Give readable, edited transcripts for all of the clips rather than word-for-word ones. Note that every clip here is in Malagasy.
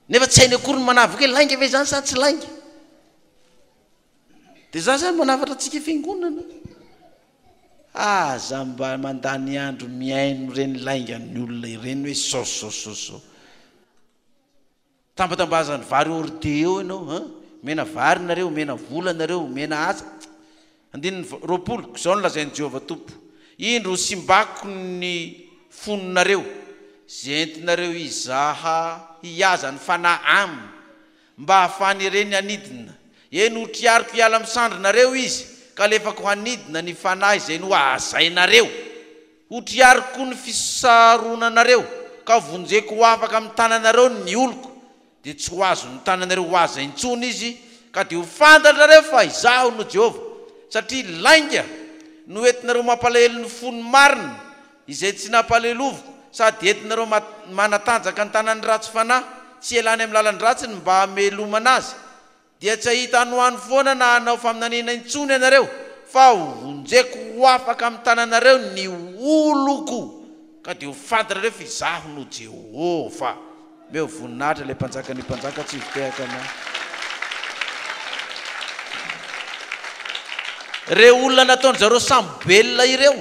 Nefa tsy hainy akory ny manavaka hoe lainga ve izany sa tsy lainga. Dia za zany manafatra antsika fiangonana. Aza mba mandany andro mihaino ireny laingan'ny olona ireny hoe zao zao zao zao. Tambatambazan'ny vary hors-de eo ianao an! Omena vary nareo, omena vola nareo, omena asa. Andininy 20, Izao no lazain'i Jehovah Tompo, Indro hosimbako ny fononareo, izay entinareo hizaha hihaza ny fanahy aminy, mba hahafahan'ireny hanidina. Eny, hotriariko hiala amin'ny sandrinareo izy, ka alefako hanidina ny fanahy izay nohazainareo. Hotriariko koa ny fisaronanareo, ka hovonjeko ho afaka amin'ny tananareo ny oloko, dia tsy ho azon'ny tananareo ho aza intsony izy, ka dia ho fantatrareo fa Izaho no Jehovah, satria lainga no entinareo mampalahelo ny fon'ny marina, izay tsy nampaleloviko, sady entinareo manatanjaka ny tanan'ny ratsy fanahy, tsy hialany amin'ny lalan-dratsiny mba hamelomana azy. Dia tsy hahita hanohano foana na hanao faminaniana intsony ianareo, fa hovonjeko ho afaka amin'ny tananareo ny oloko, ka dia ho fantatrareo fa Izaho no Jehovah. Omeo voninahitra ilay Mpanjakan'ny mpanjaka tsy vitehaka anao. Ireo olona nataon-dry zareo sambo-belona ireo,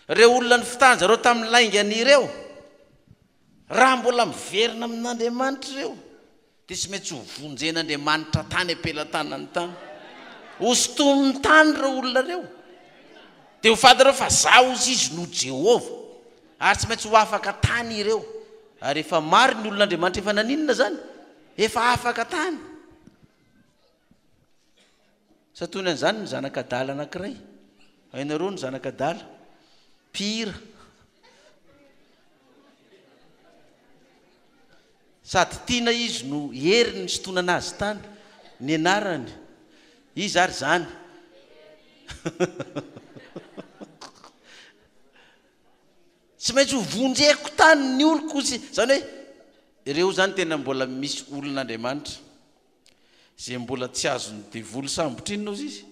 ireo olona nifitahan-dry zareo tamin'ny laingany ireo, raha mbola miverina amin'Andriamanitra ireo, Dia tsy maintsy ho vonjen'Andriamanitra tany am-pelatanany tany. Hosintominy tany ireo olona ireo. Dia ho fantareo fa Izaho, hozy izy, no Jehovah. Ary tsy maintsy ho afaka tany ireo. Ary efa maro ny olon'Andriamanitra efa naninona izany? Efa afaka tany. Santonany an'izany ny zanak'adala anankiray. Hainareo ny zanak'adala? Mpihira. Sady tiana izy no hery nisintonana azy tany. Ny anarany. Iza ary izany? Tsy maintsy ho vonjeko tany ny oloko sy, izany hoe ireo izany tena mbola misy olon'Andriamanitra izay mbola tsy azon'ny devoly sambotra inona ozy izy?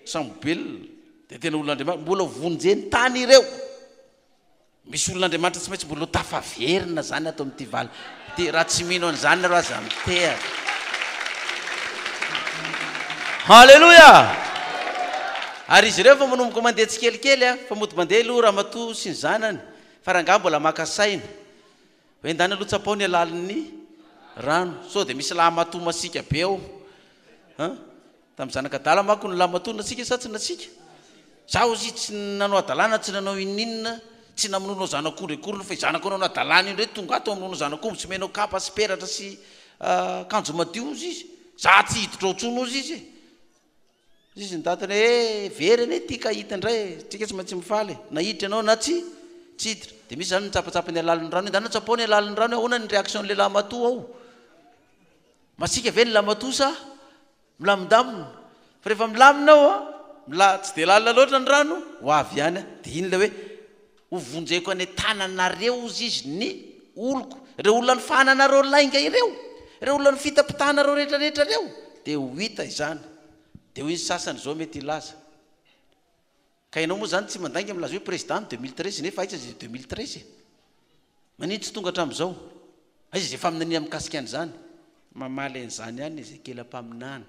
Sambobelona. Dia tena olon'Andriamanitra, mbola ho vonjeny tany ireo. Misy olon'Andriamanitra tsy maintsy mbola ho tafaverina zany ato amin'ity vala ity. Raha tsy mino an'izany nareo aza mitehaka. Haleloia! Ary izy ireo efa manomboka mandeha tsikelikely a, fa mody mandeha aloha ramatoa sy ny zanany, fa rangahy mbola maka saina. Hoe ndana aloha tsapao ny halalin'ny rano, sao dia misy lahimatoa masiaka be ao. An? Tamin'ny zanak'adala manko ny lahimatoa nasiaka sa tsy nasiaka? Za ozy tsy nanao hadalana, tsy nanao inoninona, tsy namonoanao zanak'ondry akory fa io zanakao nanao hadalana io indray tonga ato hamonoanao zanak'omby tsy omenao kapa sy peratra sy akanjo madio ozy izy. Za tsy hiditra ao intsony ozy izy e. Ozy izy ny dadany hoe eh, very anie ity ka hita indray e, tsika tsy maintsy mifaly e, na hiditra ianao na tsy tsy hiditra. Dia misy izany mitsapatsapa ny halalin'ny rano, ndana tsapao ny halalin'ny rano hoe ahoana ny réaction-n'ilay lahimatoa ao. Masiaka ve ny lahimatoa sa Milamindamina. Fa rehefa milamina ao an, mila tsy dia lalina loatra ny rano, ho avy ihany an. Dia iny ilay hoe, ho vonjeko any an-tananareo hozy izy ny oloko. Ireo olona nifahananareo lainga ireo, ireo olona nifitapitahanareo rehetra rehetra ireo, dia ho hita izany. Dia hoy ny sasany izao mety hilaza. Ka ianao moa izany tsy mandainga milaza hoe président ny 2013 nefa aiza izay 2013 e? Manino tsy tonga hatramin'izao? Aiza izay faminaniana mikasika an'izany? Mamaly an'izany ihany Ezekiela mpaminany.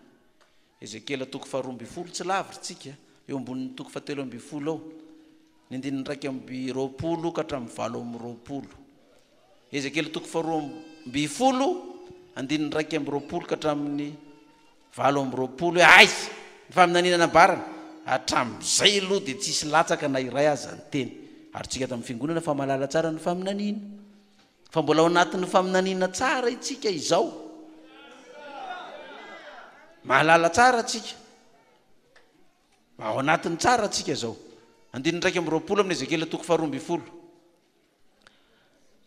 Ezekiela toko faharoa ambinifolo, tsy lavitra tsika, eo ambonin'ny toko fahatelo ambinifolo ao, ny andininy 21 ka hatramin'ny 28. Ezekiela toko faharoa ambinifolo, andininy 21 ka hatramin'ny 28 hoe aiza ny faminaniana nambarany? Hatramin'izay aloha dia tsisy latsaka na iray aza ny teny. Ary tsika ato amin'ny fiangonana fa mahalala tsara ny faminaniana. Fa mbola ao anatin'ny faminaniana tsara itsika izao. Mahalala tsara tsika. Ao anatin'ny tsara tsika izao. Andininy 21 amin'ny Ezekiela toko faharoa ambin'ny folo.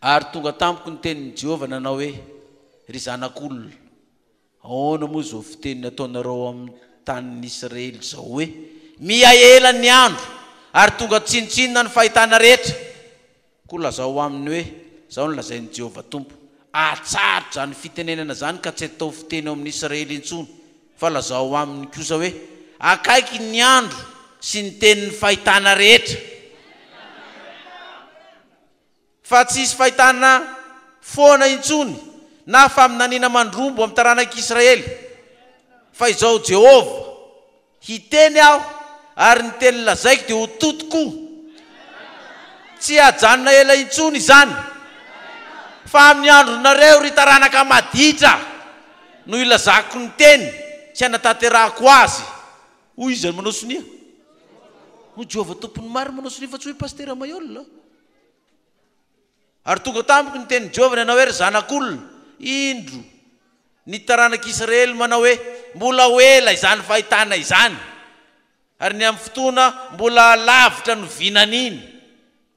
Ary tonga tamiko ny tenin'i Jehovah nanao hoe, Ry zanak'olona, Ahoana moa izao fiteny nataonareo ao amin'ny tanin'ny Israely izao hoe, 'Miha-ela ny andro, ary tonga tsinontsinona ny fahitana rehetra'? Koa lazao aminy hoe, 'Izao no lazain'i Jehovah Tompo, Atsaharo izany fitenenana izany ka tsy atao fiteny ao amin'ny Israely intsony, fa lazao aminy kosa hoe, 'Akaiky ny andro sy ny tenin'ny fahitana rehetra. Fa tsy hisy fahitana foana intsony, Na faminaniana mandrombo amin'ny taranak'Israely, fa izao Jehovah, Hiteny aho, ary ny teny lazaiko dia ho to tokoa. Tsy hajanona ela intsony izany, fa amin'ny andronareo, ry taranaka maditra, no hilazako ny teny sy hanatanterahako azy. Hoy iza no manao sonia? Hoy Jehovah Tompon'ny maro manao sonia fa tsy hoy Pasitera Mailhol. Ary tonga tamiko ny tenin'i Jehovah nanao hoe, Ry zanak'olona, indro, ny taranak'Israely manao hoe, Mbola ho ela izany fahitana izany, ary ny amin'ny fotoana mbola lavitra no vinaniny.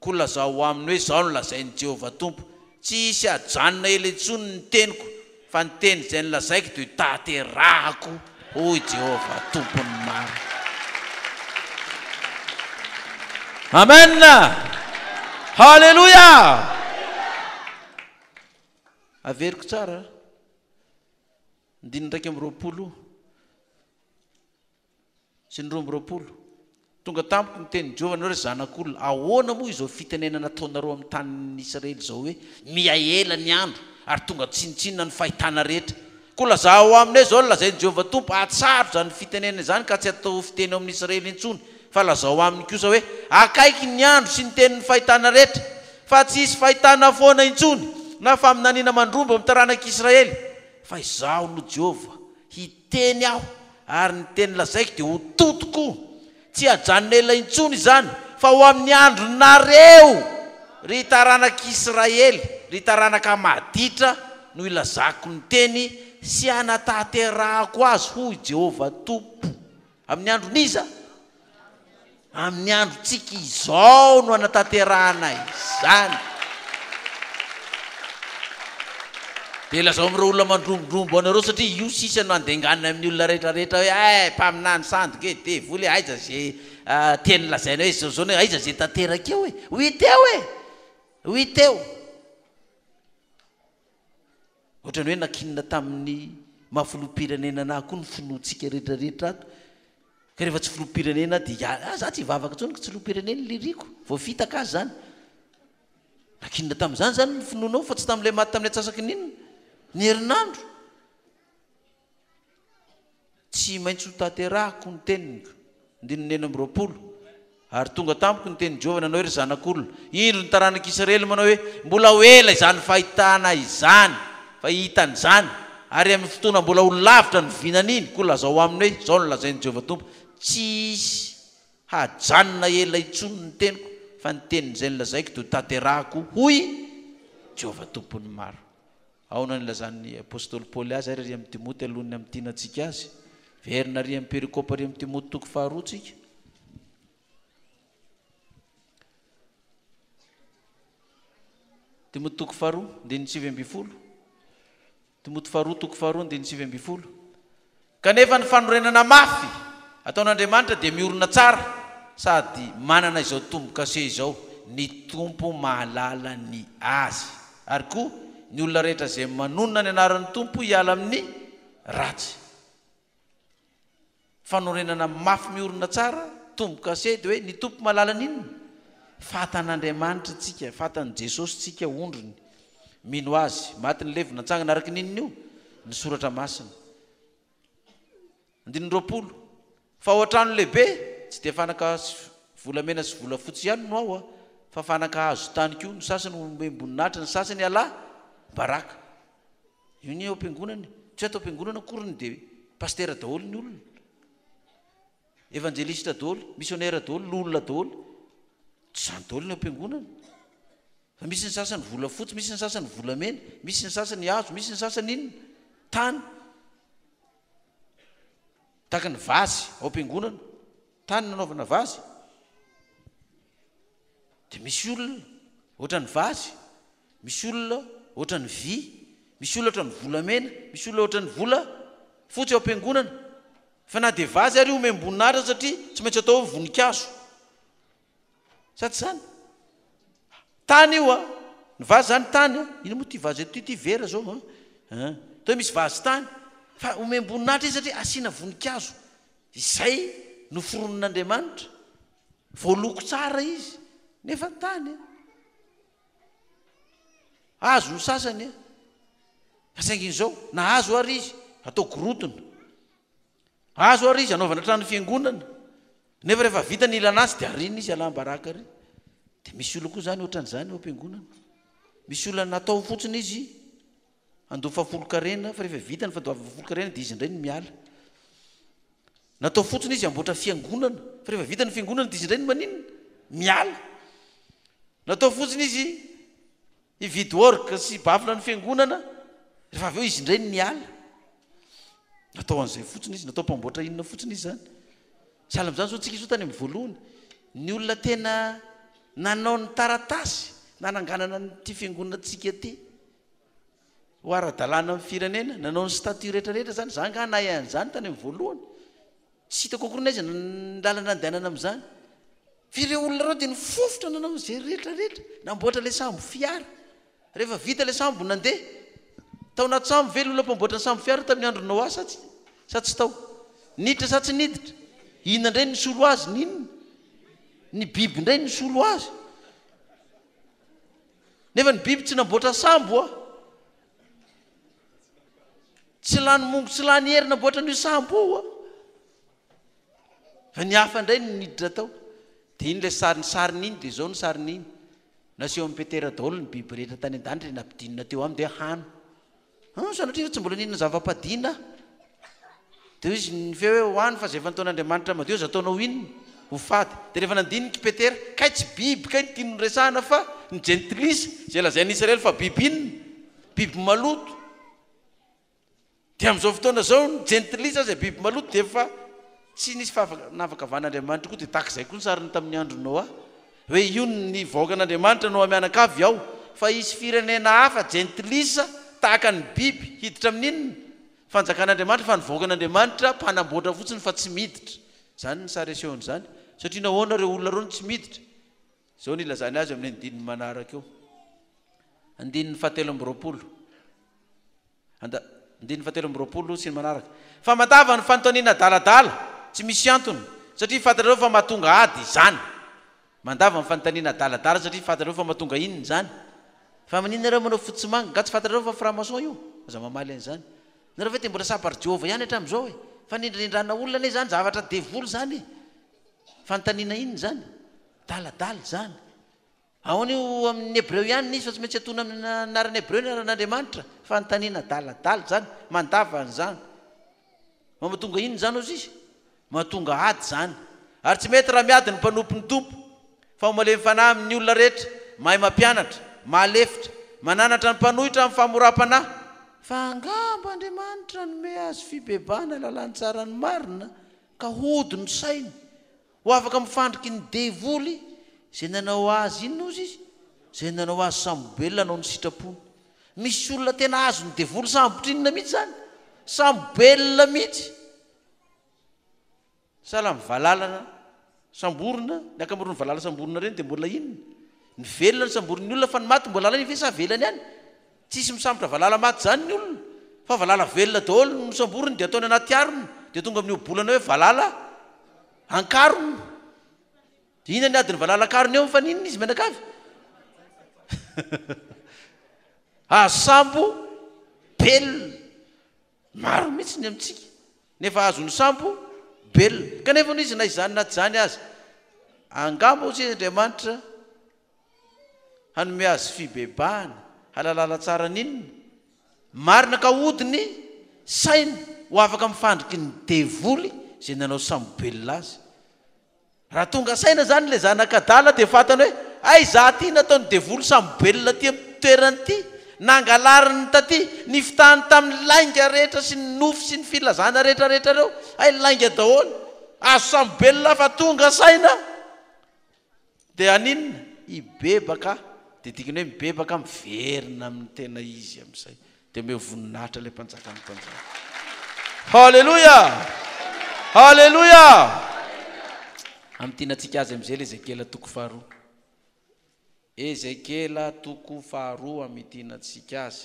Koa lazao aminy hoe, Izao no lazain'i Jehovah Tompo, Tsy hisy hajanona ela intsony ny teniko, fa ny teny izay nolazaiko dia hotanterahako, hoy Jehovah Tompon'ny maro. Amen! Haleloia! Averiko tsara, andininy 21. Sy ny 22. Tonga tamiko ny tenin'i Jehovah nanao hoe, Ry zanak'olona, ahoana moa izao fitenenana ataonareo amin'ny tanin'ny Israely izao hoe, 'Miha-ela ny andro, ary tonga tsinontsinona ny fahitana rehetra'? Koa lazao aminy hoe, 'Izao no lazain'i Jehovah Tompo, Atsaharo izany fitenenana izany ka tsy atao ho fiteny ao amin'ny Israely intsony, fa lazao aminy kosa hoe, 'Akaiky ny andro sy ny tenin'ny fahitana rehetra, fa tsy hisy fahitana foana intsony, na faminaniana mandromba amin'ny taranak'Israely. Fa Izaho no Jehovah, Hiteny aho, ary ny teny lazaiko dia ho to tokoa. Tsy hajanona ela intsony izany, fa ho amin'ny andronareo, ry taranak'Israely, ry taranaka maditra, no hilazako ny teny sy hanatanterahako azy, hoy Jehovah Tompo. Amin'ny andron'iza? Amin'ny androntsika izao no hanatanterahana izany. Dia lazao amin'ireo olona mandrombondrombo anareo satria io sisa no andenganina amin'ny olona rehetra rehetra hoe eh mpaminany sandoka e, devoly e, aiza ze teny lazaina hoe zao zao aiza ze tanteraka eo e, ho hita eo e, ho hita eo. Ohatran'ny hoe nankinina tamin'ny maha filoham-pirenena anah koa ny finoantsika rehetra rehetra ato. Ka rehefa tsy filoham-pirenena aho dia ah za tsy hivavaka intsony ka tsy filoham-pirenena i Liriko. Voafitaka azy izany. Nankinina tamin'izany izany ny finoanao fa tsy tamin'ilay maty tamin'ny antsasaky ny inona? Ny herinandro. Tsy maintsy hotanterahiko ny teniko. Andininy 26. Ary tonga tamiko ny tenin'i Jehovah nanao hoe, Ry zanak'olona, indro ny taranak'Israely manao hoe, 'Mbola ho ela izany fahitana izany, fa hitany izany, ary amin'ny fotoana mbola ho lavitra ny vinaniny. Koa lazao aminy hoe, 'Izao no lazain'i Jehovah Tompo, Tsy hisy hajanona ela intsony ny teniko, fa ny tenin'izay nolazaiko dia hotanterahiko, hoy Jehovah Tompon'ny maro. Ahoana no ilazan'ny apostoly Paoly azy ary ary amin'i Timoty alohan'ny hamintinantsika azy? Verina ary amin'ny perikopa ary amin'i Timoty toko faharoa tsika. Timoty toko faharoa, andininy 19. Timoty faharoa toko faharoa, andininy 19. Kanefa ny fanorenana mafy ataon'Andriamanitra dia miorina tsara sady manana izao tombo-kase izao, Ny Tompo mahalala ny azy. Ary koa, ny olona rehetra izay manonona ny anaran'ny Tompo hiala amin'ny ratsy. Fanorenana mafy miorina tsara, tombo-kase, dia hoe ny Tompo mahalala ny inona? Fatan'Andriamanitra tsika, fatan'i Jesosy tsika, ondriny. Mino Azy. Maty ny levona, natsangana araka ny inona io? Ny Soratra Masina. Andininy 20. Fa ao an-trano lehibe, tsy dia fanaka volamena sy volafotsy ihany no ao, fa fanaka hazo tany koa, ny sasany homem-boninahitra, ny sasany ala baraka. Io ny ao am-piangonana e. Tsy hoe ato am-piangonana akory ny dia pasitera daholo ny olona. Evanjelista daholo, misionera daholo, loholona daholo. Tsy izany daholo ny ao am-piangonana. Fa misy ny sasany volafotsy, misy ny sasany volamena, misy ny sasany hazo, misy ny sasany inona? Tany. Tahaka ny vazy ao am-piangonana. Tany nanaovana vazy. Dia misy olona ohatran'ny vazy, misy olona ohatran'ny vy, misy olona ohatran'ny volamena, misy olona ohatran'ny vola fotsy ao am-piangonana. Fa na dia vazy ary io omem-boninahitra satria tsy maintsy atao hoe voninkazo. Sa tsy izany? Tany io a! Ny vazy izany tany a! Inona moa ity vazy eto ity? Ity vera izao a! An! Toa hoe misy vazy tany. Fa omem-boninahitra izy satria asiana voninkazo. Izay noforonin'Andriamanitra. Voaloko tsara izy, nefa tany a! Hazo ny sasany a! Fa saingy izao, nahazo ary izy, atao gorodona. Azo ary izy anaovana trano fiangonana. Nefa rehefa vita ny ilana azy dia ariana izy alam-baraka ary. Dia misy olona koa izany ohatran'izany ao am-piangonana. Misy olona natao fotsiny izy handoa fahafolon-karena fa rehefa vita ny fandoavana fahafolon-karena dia izy indray no miala. Natao fotsiny izy hamboatra fiangonana fa rehefa vita ny fiangonana dia izy indray no maninona? Miala. Natao fotsiny izy Hividy orgue sy baffle ny fiangonana, rehefa avy eo izy indray no niala. Natao an'izay fotsiny izy, natao mpamboatra inona fotsiny izy izany. Sahala amin'izany izao tsika izao tany amin'ny voalohany, ny olona tena nanao ny taratasy nananganana an'ity fiangonantsika ity ho ara-dalàna amin'ny firenena, nanao ny statut rehetra rehetra izany, za angaha nahay an'izany tany amin'ny voalohany? Tsy hitako akory n'aiza ny lalana andehanana amin'izany. Fa ireo olona ireo dia nifofotra nanao izay rehetra rehetra, namboatra ilay sambo fiara. Rehefa vita ilay sambo nandeha, tao anaty sambo ve ilay olona mpamboatra ny sambo fiara tamin'ny andron'i Noa sa tsy sa tsy tao? Niditra sa tsy niditra? Inona indray no nisolo azy? Ny inona? Ny biby indray no nisolo azy. Nefa ny biby tsy namboatra sambo a. Tsy lany mongo tsy lany hery namboatra an'io sambo io a. Fa ny hafa indray no niditra tao. Dia iny ilay sary, ny sariny iny dia izao ny sariny iny. Naseho amin'i Petera daholo ny biby rehetra tany an-danitra dia nampidinina teo aminy dia hano. Hum, sanatria fa tsy mbola nihinana zava-padiana aho. Dia hoy izy nifehy hoe hohano fa izay efa nataon'Andriamanitra madio aza ataonao inona? Ho fady. Dia rehefa nandinika i Petera, kay tsy biby kay no tiany noresahana fa ny jentilisa, izay lazain'ny Israely fa biby inona? Biby maloto. Dia amin'izao fotoana izao ny jentilisa izay biby maloto dia efa tsy nisy fanavakavan'Andriamanitra koa dia tahaka izay koa ny sariny tamin'ny andron'i Noa hoe io ny vahoakan'Andriamanitra Noa mianakavy ao fa hisy firenena hafa jentilisa tahaka ny biby hiditra amin'inona? Fanjakan'Andriamanitra fa ny vahoakan'Andriamanitra mpanamboatra fotsiny fa tsy miditra. Izany ny sary asehon'izany. Satria nahoana ireo olona ireo no tsy miditra? Izao no ilazany azy amin'ny andininy manaraka eo. Andininy fahatelo amby 20. And. Andininy fahatelo amby 20 sy ny manaraka. Fa mandava ny fanontaniana adaladala, tsy misy antony, satria fantatrareo fa mahatonga ady izany. Mandava ny fanontaniana adaladala satria fantatrareo fa mahatonga inona izany. Fa maninona nareo manao fotsy sy manga? Nga tsy fantatrareo fa franc-maçon io? Aza mamaly an'izany. Nareo ve dia mbola sabary Jehovah ihany hatramin'izao e? Fanindrindrana olona anie izany zavatra devoly izany e! Fanontaniana inona izany? Adaladala izany. Ahoana io amin'ny hebreo ihany ny izy fa tsy maintsy atona amin'ny anarana hebreo ny anaran'Andriamanitra? Fanontaniana adaladala izany, mandava an'izany. Mahatonga inona izany hozy izy? Mahatonga ady izany. Ary tsy mety raha miady ny mpanompon'ny Tompo, fa ho malemy fanahy amin'ny olona rehetra, mahay mampianatra, mahalefitra, mananatra ny mpanohitra amin'ny fahamoram-panahy. Fa angamba Andriamanitra hanome azy fibebahana lalàn-tsara ny marina, ka hody ny sainy. Ho afaka amin'ny fandriky ny devoly izay nanao azy inona hozy izy? Izay nanao azy sambobelona hanao ny sitrapony. Misy olona tena azon'ny devoly sambotra inona mihitsy izany? Sambobelona mihitsy. Sahala amin'ny valala samborina, ny ankamaroan'ny valala samborina ireny dia mbola inona? Ny velona no samborin'ny olona fa ny maty mbola alainy ve sa avelany ihany? Tsisy misambotra valala maty izany ny olona fa valala velona daholo no samboriny dia ataony anaty harona dia tonga amin'ny ohabolana hoe valala ankarona. Dia inona ny adin'ny valala ankarona eo mifaninona izy mianakavy? Azo sambo belona. Maro mihitsy ny amintsika nefa azon'ny sambo belona. Kanefa hono izy na izany na tsy izany aza, angamba hoy Andriamanitra hanome azy fibebahana, halalala tsara ny inona? Marina ka hody ny sainy ho afaka amin'ny fandriky ny devoly izay nanao sambo-belona azy. Raha tonga saina izany ilay zanak'adala dia fantany hoe hay izaho ity nataon'ny devoly sambo-belona aty amin'ny toerana ity, nangalariny taty, nifitahany tamin'ny lainga rehetra sy ny nofy sy ny filazana rehetra rehetra ireo, hay lainga daholo, azo sambo-belona aho fa tonga saina. Dia haninona? Hibebaka, dia dikany hoe mibebaka miverina amin'ny tena izy amin'izay. Dia omeo voninahitra ilay Mpanjakan'ny mpanjaka. Haleloia! Haleloia! Amintinantsika azy amin'izay ilay Ezekiela toko faharoa. Ezekiela toko faharoa amintinantsika azy.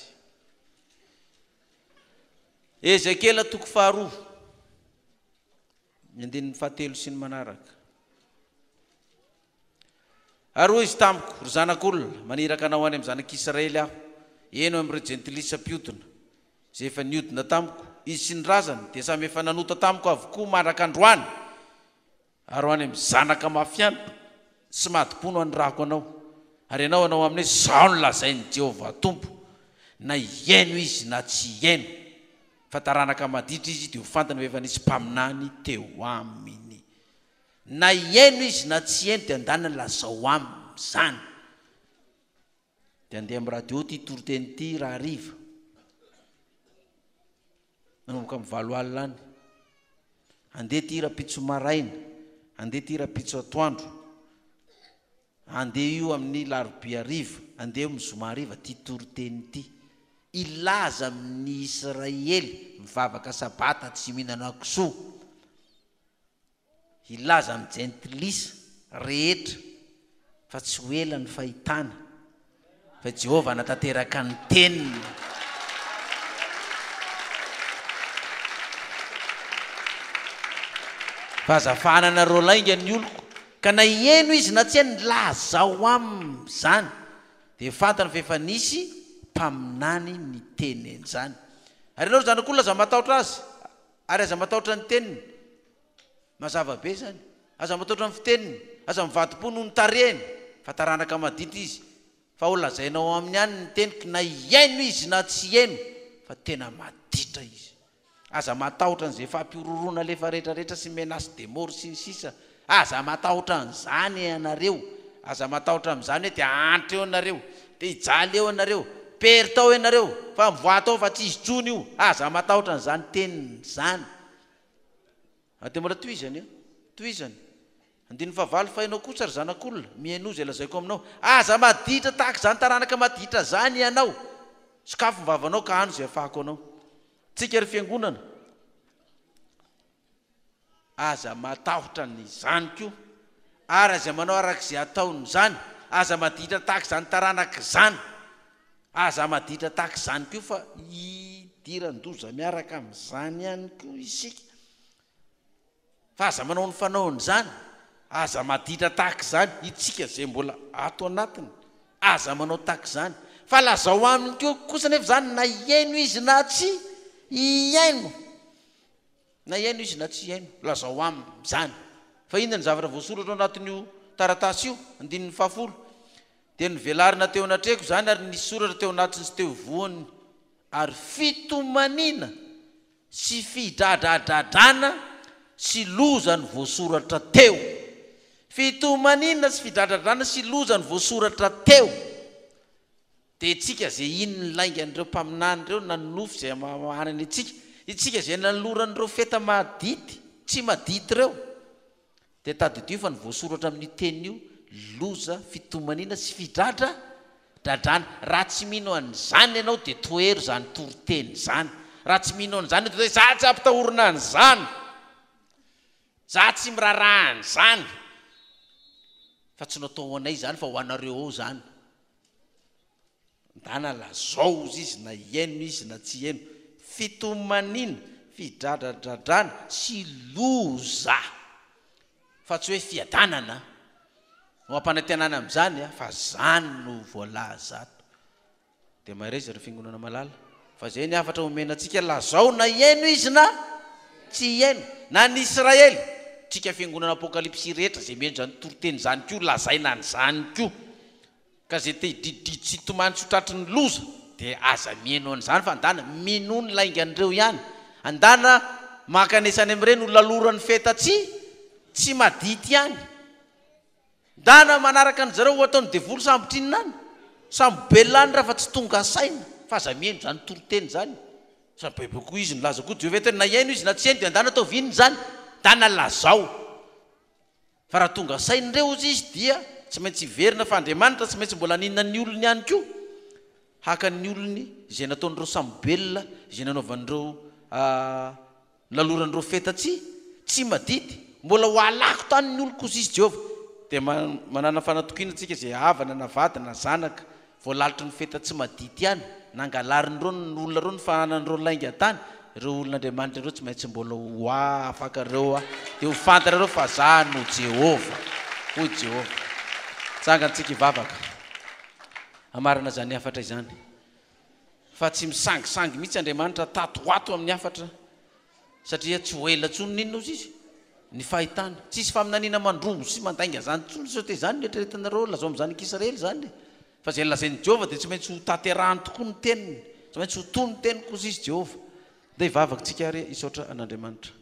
Ezekiela toko faharoa. Ny andininy fahatelo sy ny manaraka. Ary hoy izy tamiko, Ry zanak'olona, maniraka anao any amin'ny zanak'Israely aho, eny ho amin'ireo jentilisa mpiodina. Izay efa niodina tamiko, izy sy ny razany, dia samy efa nanota tamiko avokoa mandraka androany. Ary ho any amin'ny zanaka mafiana sy madi-po no hanirahako anao, ary ianao hanao aminy hoe, Izao no lazain'i Jehovah Tompo, na hihaino izy na tsy hihaino, fa taranaka maditra izy, dia ho fantany fa efa nisy mpaminany teo aminy. Na hihaino izy na tsy hihaino, dia andaniny lazao aminy izany. Dia handeha amin'ny radio ity toriteny ity rahariva, manomboka amin'ny valo alina any. Handeha ity rahampitso maraina, handeha ity rahampitso atoandro, handeha io amin'ny larobia hariva, handeha io amin'ny zoma hariva ity toriteny ity. Hilaza amin'ny Israely mivavaka sabata tsy mihinana kisoa. Hilaza amin'ny jentilisa rehetra fa tsy ho ela ny fahitana fa i Jehovah hanatanteraka ny teniny. Fa aza fahananareo lainga ny oloko, ka na hihaino izy na tsy hihaino, lazao aminy izany. Dia fantany fa efa nisy mpaminany niteny an'izany. Ary ianao ry zanak'olona, aza matahotra azy, ary aza matahotra ny teniny. Mazava be izany. Aza matahotra ny fiteniny, aza mivadi-po noho ny tarehiny, fa taranaka maditra izy. Fa ho lazainao aminy ihany ny teniko, na hihaino izy na tsy hihaino, fa tena maditra izy. Aza matahotra an'izay fampihorohoroana alefa rehetrarehetra sy menace de mort sy ny sisa. Aza matahotra an'izany ianareo. Aza matahotra amin'izany hoe dia hahantra eo ianareo, dia hijaly eo ianareo, perte ao ianareo, fa mivoaha tao fa tsy izy intsony io. Aza matahotra an'izany teniny izany. Ary dia mbola tohizany eo. Tohizany. Andininy fahavalo, Fa ianao kosa, ry zanak'olona, mihainoa izay lazaiko aminao. Aza maditra tahaka izany taranaka maditra izany ianao. Sokafy ny vavanao ka hano izay afahako anao. Tsika, ry fiangonana, aza matahotra an'izany koa, ary aza manao araka izay ataony izany. Aza maditra tahaka izany taranaka izany. Aza maditra tahaka izany koa fa hidiran-doza miaraka amin'izany ihany koa isika. Fa aza manao ny fanaon'izany. Aza maditra tahaka izany itsika izay mbola ato anatiny. Aza manao tahaka izany. Fa lazao aminy koa kosa anefa izany na hihaino izy na tsy hihaino. Na hihaino izy na tsy hihaino, lazao aminy izany. Fa inona ny zavatra voasoratra ao anatin'io taratasy io? Andininy fahafolo. Dia novelarina teo anatrehako izany ary nisy soratra teo anatiny sy teo ivohony, ary fitomaniana sy fidradradradrana sy loza no voasoratra teo. Fitomaniana sy fidradradrana sy loza no voasoratra teo. Dia itsika izay hino ny laingan'ireo mpaminany ireo na ny nofy izay amahanany antsika, itsika izay nanoloran'ireo feta madity, tsy madity ireo, dia tadidio fa ny voasoratra amin'io teny io, loza, fitomaniana sy fidradra, dradrana. Raha tsy mino an'izany ianao dia tohero izany toriteny izany. Raha tsy mino an'izany ianao dia hoe za tsy ampitahorina an'izany. Za tsy miraharaha an'izany. Fa tsy natao ho anay izany fa ho anareo ao izany. Ndana lazao ozy izy na hihaino izy na tsy hihaino. Fitomaniana, fidradradradrana sy loza fa tsy hoe fiadanana no ampanantenana amin'izany fa zany no voalaza ato. Dia mahereza ry fiangonana malala fa zay ny hafatra omena antsika lazao na hihaino izy na tsy hihaino. Na ny Israely, tsika fiangonana apokalypsy rehetra zay mihaino izany toriteny izany koa lazaina an'izany koa. Ka zay te hidridridry sy hitomany tsy ho tratry ny loza dia aza miheno an'izany fa andana minoa ny laingan'ireo ihany. Andana mankanesa any amin'ireny ho laloran'ny feta tsy tsy madity ihany. Ndana manaraka an-dry zareo ho ataon'ny devoly sambotrinona any, sambobelona any raha fa tsy tonga saina fa aza miheno izany toriteny izany. Samy baiboly koa izy nilaza koa Jehovah eto hoe na hihaino izy na tsy hihaino dia andana ataovy inona izany? Ndana lazao. Fa raha tonga saina indray hozy izy dia tsy maintsy hiverina fa Andriamanitra tsy maintsy mbola haninona ny olony ihany koa, haka ny olony izay nataon'ireo samobelona, izay nanaovan'ireo nilaloran'ireo feta tsy tsy madity, mbola ho halako tany ny oloko hozy izy Jehovah. Dia manana fanatokiana tsika izay havana na vady na zanaka Voalalitry ny feta tsy madity ihany, nangalarin'ireo ny olona ireo ny fananan'ireo lainga tany, ireo olon'Andriamanitra ireo tsy maintsy mbola ho afaka ireo aho, dia ho fantarareo fa Izaho no Jehovah, hoy Jehovah. Tsangantsika hivavaka hamarana izany hafatra izany. Fa tsy misangisangy mihitsy Andriamanitra tato ho ato amin'ny hafatra satria tsy ho ela intsony n'inona ozy izy? Ny fahitana. Tsisy faminaniana mandrombo sy mandainga zany intsony sao dia izany no eritreretinareo lazao amin'ny zanak'Israely izany e! Fa izay lazain'i Jehovah dia tsy maintsy ho tanterahany tokoa ny teniny. Tsy maintsy ho to ny teniko hozy izy Jehovah. Ndeha hivavaka tsika ary hisaotra an'Andriamanitra.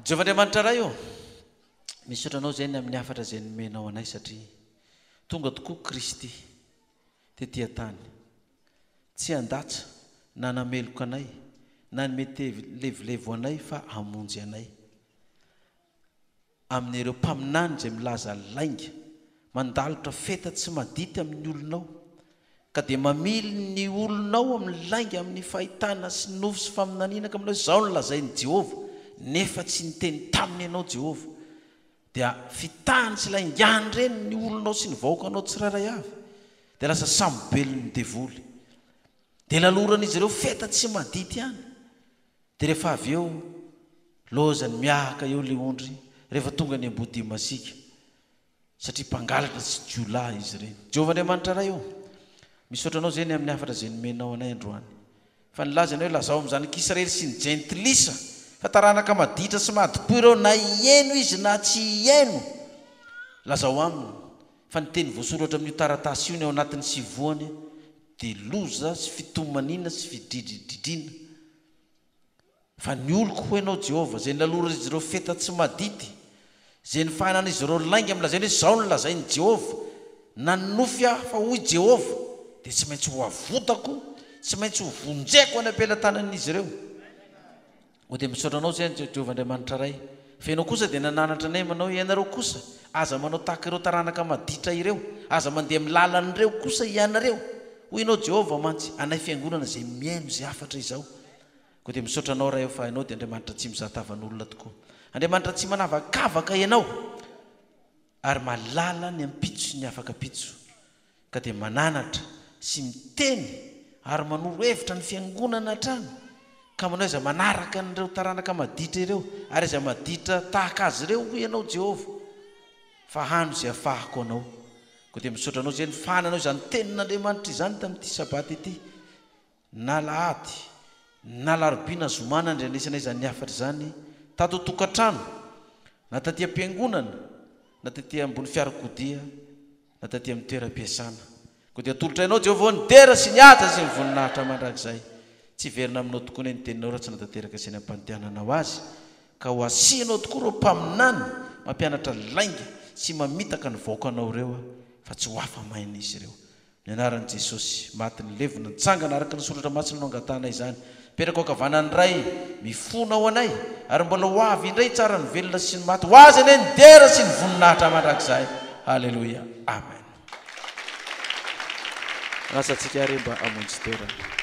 Jehovah Andriamanitra Ray ô, misaotra Anao izay ny amin'ny hafatra izay nomenao anay satria tonga tokoa Kristy tety an-tany. Tsy handatsa na hanameloka anay na hanome levilevo anay fa hamonjy anay. Amin'ireo mpaminany izay milaza lainga, mandalotra feta tsy madity amin'ny olonao, ka dia mamily ny olonao amin'ny lainga amin'ny fahitana sy nofy sy faminaniana ka manao hoe, Izao no lazain'i Jehovah, nefa tsy niteny taminy ianao Jehovah. Dia fitahany sy laingany ireny ny olonao sy ny vahoakanao tsirairay avy. Dia lasa sambo-belon'ny devoly. Dia laloran'izy ireo feta tsy madity ihany. Dia rehefa avy eo, lozany miahaka eo ilay ondry rehefa tonga any Ambodimasika, satria mpangalatra sy jiolahy izy ireny. Jehovah Andriamanitra Ray ô, misaotra Anao izay ny amin'ny hafatra izay nomenao anay androany. Fa nilaza Ianao hoe, Lazao amin'ny zanak'Israely sy ny jentilisa, fa taranaka maditra sy madi-po ireo, na hihaino izy na tsy hihaino. Lazao aminy, fa ny teny voasoratra amin'io taratasy io ny ao anatin'ny sivoany dia loza sy fitomaniana sy fidridridridriana. Fa ny oloko, hoy Ianao, Jehovah, izay nilaloran'izy ireo feta tsy madity, izay nifahanan'izy ireo lainga amin'ny lazainy hoe, Izao no lazain'i Jehovah, Nanonofy aho fa hoy Jehovah, dia tsy maintsy hoavotako, tsy maintsy hovonjeko any am-pelatanan'izy ireo. Koa dia misaotra Anao izay, Jehovah Andriamanitra Ray. Fa Ianao kosa dia nananatra anay manao hoe, Ianareo kosa, aza manao tahaka ireo taranaka maditra ireo, aza mandeha amin'ny lalan'ireo kosa ianareo. Hoy Ianao, Jehovah, mantsy, anay fiangonana izay mihaino izay hafatra izao. Koa dia misaotra Anao, Ray ô, fa Ianao dia Andriamanitra tsy mizaha tavan'olona tokoa. Andriamanitra tsy manavakavaka Ianao, ary mahalala ny ampitso sy ny afak'ampitso, ka dia mananatra sy miteny ary manoro hevitra ny Fiangonana hatrany, ka manao izay manaraka an'ireo taranaka maditra ireo, ary izay maditra tahaka azy ireo, hoy Ianao, Jehovah, fa hano izay afahako anao. Koa dia misaotra Anao izay nifahananao izany Tenin'Andriamanitra izany tamin'ity Sabata ity. Na alahady, na alarobia na zoma nandrenesana izany hafatra izany tato an-tokantrano, na taty am-piangonana, na taty ambony fiarakodia, na taty amin'ny toeram-piasana. Koa dia atolotray Anao, Jehovah ô, ny dera sy ny haja sy ny voninahitra mandrakizay. Tsy hiverina aminao tokoa anie ny teninao raha tsy natanteraka izay nampandehananao azy, ka ho asianao tokoa ireo mpaminany mampianatra lainga sy mamitaka ny vahoakanao ireo, fa tsy ho afa-maina izy ireo. Ny anaran'i Jesosy, maty nilevina, nitsangana araka ny Soratra Masina no angatahana izany. Mipetraka ao ankavanan'ny Ray, mifona ho anay, ary mbola ho avy indray hitsara ny velona sy ny maty. Ho Azy anie ny dera sy ny voninahitra mandrakizay. Haleloia. Amen. Manasa antsika ary mba hamonjy toerana.